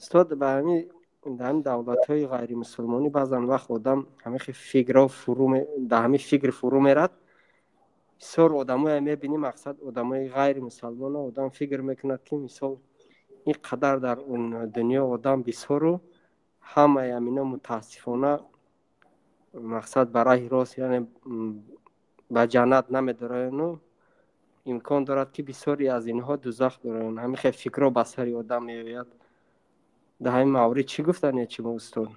Устод, ба ҳамин давлатҳои ғайримусулмонӣ баъзан вақт одам ҳамин фикрҳо фурӯ, дар ҳамин фикр фурӯ мерад. Бисёр одамое мебинӣ, мақсад, одамои ғайримусалмона, одам фикр мекунад, ки мисол ин қадар дар дунё одам бисёру ҳамаи ҳамино мутаассифона, мақсад, ба раҳи рост, яъне ба ҷаннат намедораяну имкон дорад, ки бисёре аз инҳо дузах доранд. Ҳамин хел фикрҳо ба сари одам меояд. Дар ҳамин маврид чӣ гуфтанед шумо, устод?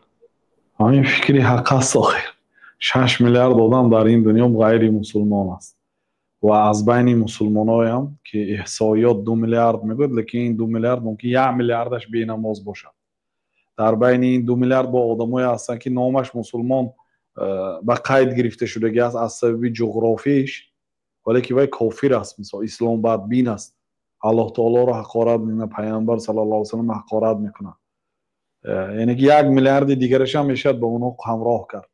Ҳамин фикри ҳақ аст. Охир 6 миллиард одам дар ин дунё ғайри мусулмон аст ва аз байни мусулмоноям, ки эҳсоиёт 2 миллиард мегӯяд, лекин ин 2 миллиард мумкин 1 миллиардаш бенамоз бошад. Дар байни ин 2 миллиард бо одамое ҳастанд, ки номаш мусулмон ба қайд гирифта шудагӣ аст аз сабаби ҷуғрофиш, вале ки вай кофир аст, мисол, ислом бадбин аст, Аллоҳ таолоро ҳақорат мекунад, Пайғамбар саллаллоҳу алайhi васаллам ҳақорат мекунад. Яъне ки 1 миллиарди дигарашам мешавад ба онҳо ҳамроҳ кард.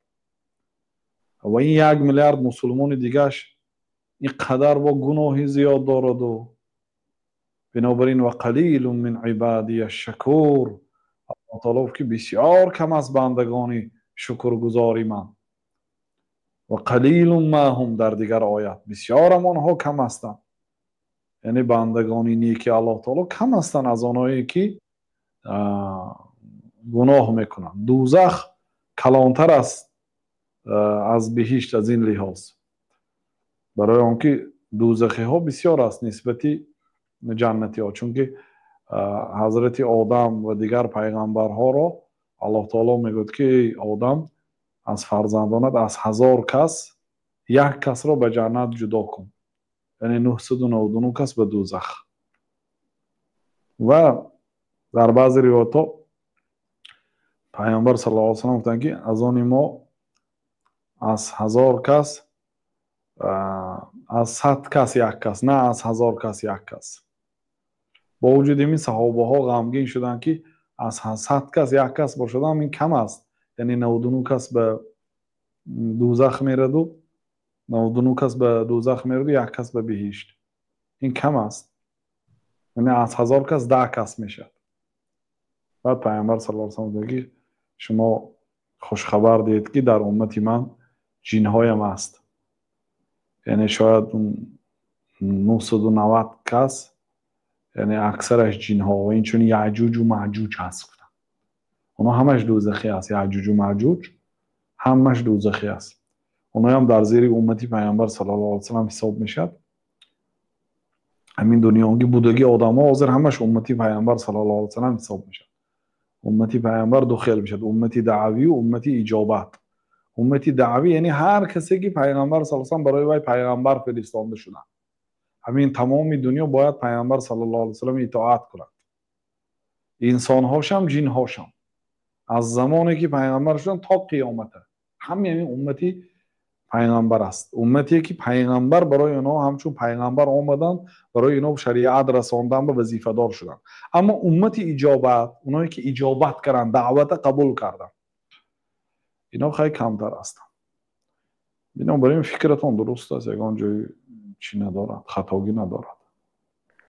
Ва ин 1 миллиард мусулмони дигаш ин қадар бо гуноҳи зиёд дораду, бинобар ин ва қалилун мин ибадия шакур. Аллоҳ таоло гуфт, ки бисёр кам аст бандагони шукргузори ман. Ва қалилун ма ҳум, дар дигар оят, бисёрам онҳо кам ҳастанд. Яъне бандагони неки Аллоҳ таоло кам ҳастанд аз онҳое, ки гуноҳ мекунанд. Дузах калонтар аст аз биҳишт аз ин лиҳоз, барои он ки дузахиҳо бисёр аст нисбати ҷаннатиҳо, чунки ҳазрати Одам ва дигар пайғамбарҳоро Аллоҳ таоло мегӯяд, ки эй Одам, аз фарзандонат аз 1000 кас як касро ба ҷаннат ҷудо кун, яъне 999 кас ба дузах. Ва дар баъзе ривоятҳо Пайғамбар саллаллоҳу алайhi васаллам гуфтанд, ки аз они мо аз 1000 кас, аз 100 кас як кас, на аз 1000 кас як кас. Бо вуҷуди ин саҳобаҳо ғамгин шуданд, ки аз 100 кас як кас бошадам, ин кам аст, яъне 99 кас ба дузах мераду, 99 кас ба дузах мераду як кас ба биҳишт, ин кам аст, яъне аз 1000 кас 10 кас мешавад. Баъд Пайғамбар саллаллоҳу алайhi васаллам ки шумо хушхабар диҳед, ки дар уммати ман ҷинҳоям аст, яъне шояд 990 кас, яъне аксараш ҷинҳо, ва инчунин Яъҷуҷу Маъҷуҷ ҳаст, гуфтанд. Онҳо ҳамаш дӯзахӣ аст. Яъҷуҷу Маъҷуҷ ҳамаш дӯзахӣ аст. Онҳоям дар зери уммати Пайғамбар саллаллоҳу алайhi васаллам ҳисоб мешавад. Ҳамин дунёги будагии одамҳо ҳозир ҳамаш уммати Пайғамбар саллаллоҳу алайhi васаллам ҳисоб мешавад. Уммати Пайғамбар ду хел мешавад: уммати даъвию уммати иҷобат. Уммати даъвӣ, яъне ҳар касе, ки Пайғамбар саллаллоҳу алайhi васаллам барои вай пайғамбар фиристонда шуданд. Ҳамин тамоми дунё бояд Пайғамбар саллаллоҳу алайhi васаллам итоат кунад, инсонҳошам, ҷинҳошам, аз замоне ки пайғамбар шуданд то қиёмата. Ҳамаи ҳамин уммати пайғамбар аст, уммате, ки пайғамбар барои онҳо ҳамчун пайғамбар омаданд, барои инҳо шариат расондан ба вазифадор шуданд. Аммо уммати иҷобат, оное ки иҷобат карданд, даъвата қабул карданд, инҳо хеле камтар ҳастанд. Бинобар ин фикратон дуруст аст, ягон ҷои чӣ надорад, хатогӣ надорад.